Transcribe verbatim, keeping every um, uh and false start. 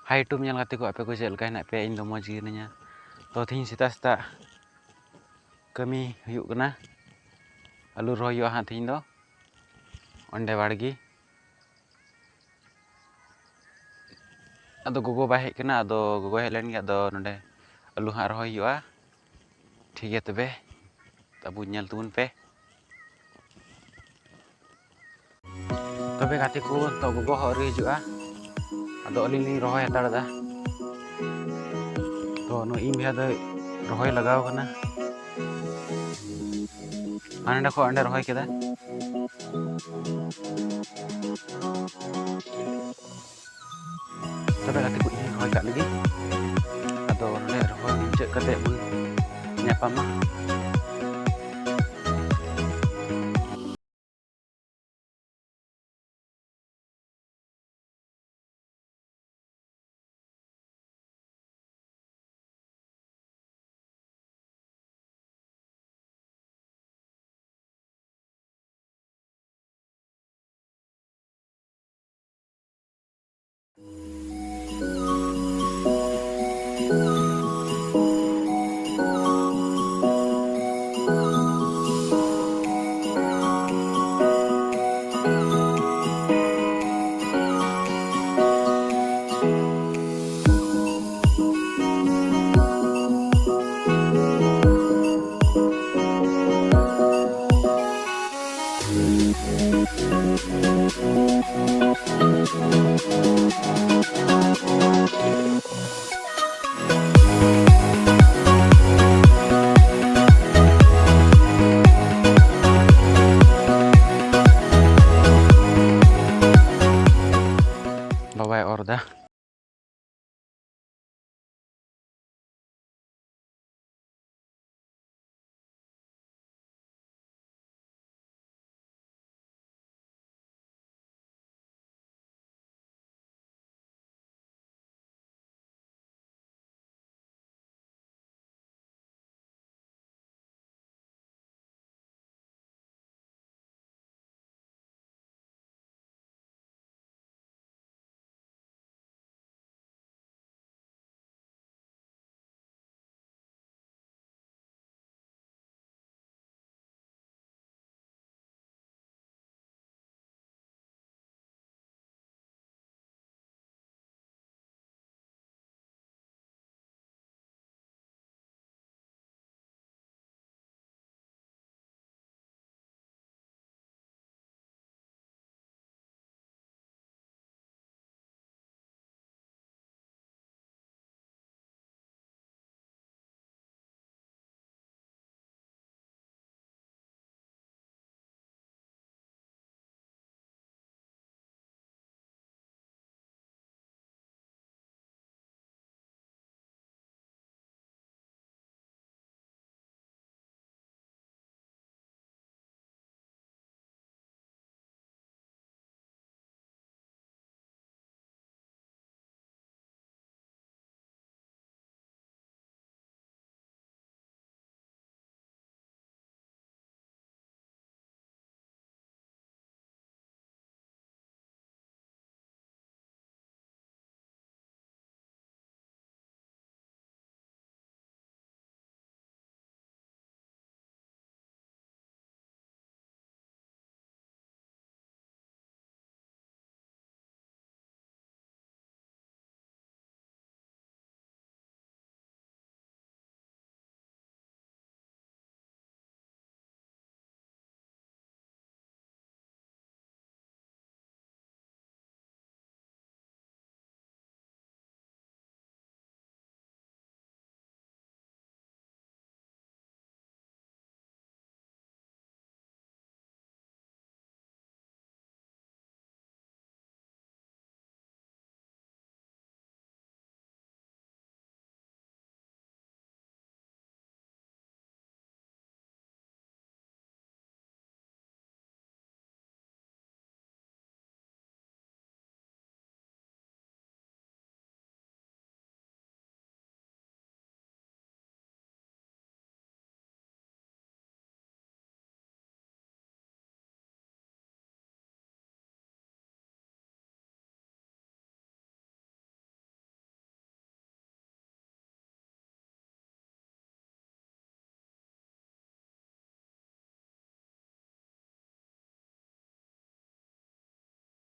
Hi YouTube ᱧᱮᱞ ᱜᱟᱛᱮ ᱠᱚ, ᱟᱯᱮ ᱠᱚ ᱪᱮᱫ ᱞᱮᱠᱟ ᱦᱮᱱᱟᱜ ᱯᱮᱭᱟ? ᱤᱧ ᱫᱚ ᱢᱚᱡᱽ ᱜᱮ ᱦᱤᱱᱟᱹᱧᱟ᱾ ᱛᱚ ᱛᱤᱦᱤᱧ ᱥᱮᱛᱟᱜ ᱥᱮᱛᱟᱜ ᱠᱟᱹᱢᱤ ᱦᱩᱭᱩᱜ ᱠᱟᱱᱟ, ᱟᱹᱞᱩ ᱨᱚᱦᱚᱭ ᱦᱩᱭᱩᱜᱼᱟ ᱦᱟᱸᱜ ᱛᱤᱦᱤᱧ ᱫᱚ ᱚᱸᱰᱮ ᱵᱟᱲᱜᱮ᱾ ᱟᱫᱚ ᱜᱚᱜᱚ ᱵᱟᱭ ᱦᱮᱡ ᱠᱟᱱᱟ, ᱟᱫᱚ ᱜᱚᱜᱚ ᱦᱮᱡ ᱞᱮᱱ ᱜᱮ ᱟᱫᱚ ᱱᱚᱸᱰᱮ ᱟᱹᱞᱩ ᱦᱟᱸᱜ ᱨᱚᱦᱚᱭ ᱦᱩᱭᱩᱜᱼᱟ᱾ ᱴᱷᱤᱠ ᱜᱮᱭᱟ, ᱛᱚᱵᱮ ᱟᱵᱚ ᱧᱮᱞ ᱛᱟᱵᱚᱱ ᱯᱮ᱾ ᱛᱚᱵᱮ ᱜᱟᱛᱮ ᱠᱚ, ᱛᱚ ᱜᱚᱜᱚ ᱦᱚᱸ ᱟᱹᱣᱨᱤ ᱦᱤᱡᱩᱜᱼᱟ, ᱟᱫᱚ ᱟᱹᱞᱤᱧ ᱞᱤᱧ ᱨᱚᱦᱚᱭ ᱦᱟᱛᱟᱲ ᱮᱫᱟ᱾ ᱛᱚ ᱱᱩᱭ ᱤᱧ ᱵᱚᱭᱦᱟ ᱫᱚ ᱨᱚᱦᱚᱭ ᱞᱟᱜᱟᱣ ᱠᱟᱱᱟ, ᱦᱟᱸᱰᱮ ᱠᱷᱚᱱ ᱦᱟᱸᱰᱮ ᱨᱚᱦᱚᱭ ᱠᱮᱫᱟ᱾ ᱛᱚᱵᱮ ᱜᱟᱛᱮ ᱠᱚ, ᱤᱧ ᱨᱚᱦᱚᱭ ᱠᱟᱜ ᱞᱮᱜᱮ, ᱟᱫᱚ ᱱᱚᱰᱮ ᱨᱚᱦᱚᱭ ᱢᱩᱪᱟᱹᱫ ᱠᱟᱛᱮ ᱵᱚᱱ ᱧᱟᱯᱟᱢᱟ᱾